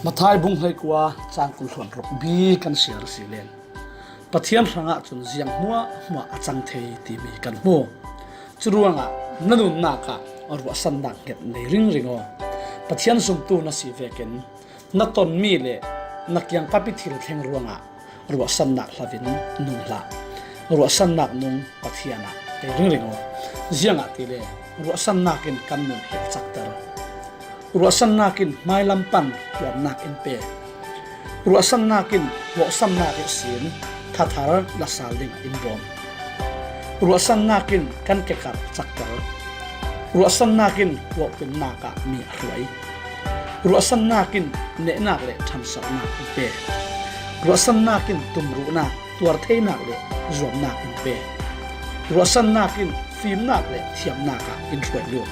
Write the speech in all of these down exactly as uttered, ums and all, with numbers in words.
Matthai bung hleikua, chang kul hluan ruk mi kan siar si len. Pathian hrangah cun ziang hmuahhmuah a cang thei timi kan hmu. Curuangah na nunnak ah ruahsannak nget nei ringring aw. Pathian zumtu na si vekin na tonmi le na kiang papi thil thleng ruangah ruahsannak hlavin nung hlah. Ruahsannak nung Pathian ah ei ringring aw. Ziangahtile ruahsannak in kan nun hi a cakter. Ruahsannak in hmailam pan tuamnak in pe. Ruahsannak in hlawhsamnak ihsin thathar la sal dingah in bawm. Ruahsannak in kan kekar cakter. Ruahsannak in hlawhtlinnak ah mi a hruai. Ruahsannak in nehnak le ṭhansohnak in pe. Ruahsannak in tumruhnak, tuartheinak le zuamnak in pe. Ruahsannak in fimnak le thiamnak ah in hruai lut.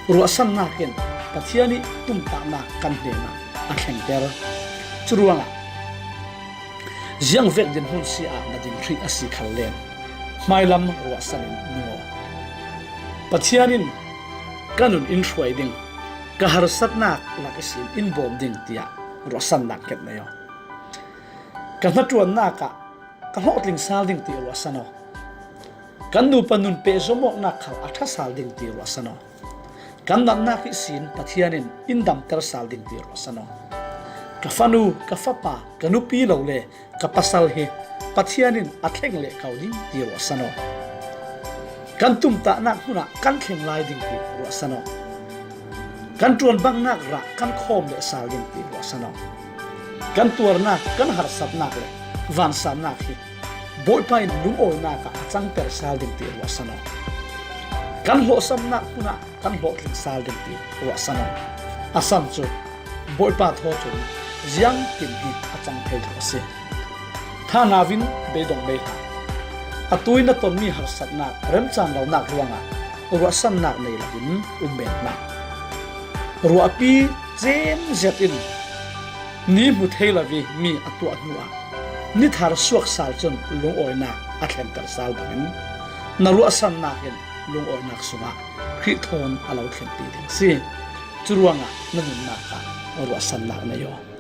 Ruahsannak in Pathian ih tumtahnak kan hnenah a thlengter. Curuangah ziangvek dinhmun si ah na ding hrih a si khal len hmailam ruahsan in nung aw. Pathian in ka nun in hruai ding, ka harsatnak lak ihsin in bawm ding tiah ruahsannak nget nei aw. Ka hnaṭuannak ah ka hlawhtling sal ding ti ruahsan aw. Kan nupa nun pehzom awknak khal a ṭha sal ding ti ruahsan aw. Kan natnak ihsin Pathian in in damter sal ding ti ruahsan aw. Ka fanu, ka fapa, ka nupi lo le ka pasal hi Pathian in a thleng leh ko ding ti ruahsan aw. Kan tumtahnak hmunah kan thleng lai ding ti ruahsan aw. Kan ṭuanbangnak rah kan khawm leh sal ding ti ruahsan aw. Kan tuarnak, kan harsatnak le vansannak hi Bawipa in lungawinak ah a cangter sal ding ti ruahsan aw. Kan hlawhsamnak hmunah kan hlawhtling sal ding ti ruahsan aw. A san cu Bawipa thaw cun ziangkim hi a cang thei lo a si. Thanau in beidong bei hlah. Atu in na tonmi harsatnak remcang lonak ruangah ruahsannak nei loin um men hlah. Ruahpi cemzet in ni hmu thei lo ih mi a tuah hnuah ni thar suak sal cun lungawinak a thlenter sal bangin na ruahsannak in lungawinak sungah Khrih thawn a lo thlenpi ding a si. Curuangah na nunnak ah ruahsannak nei aw.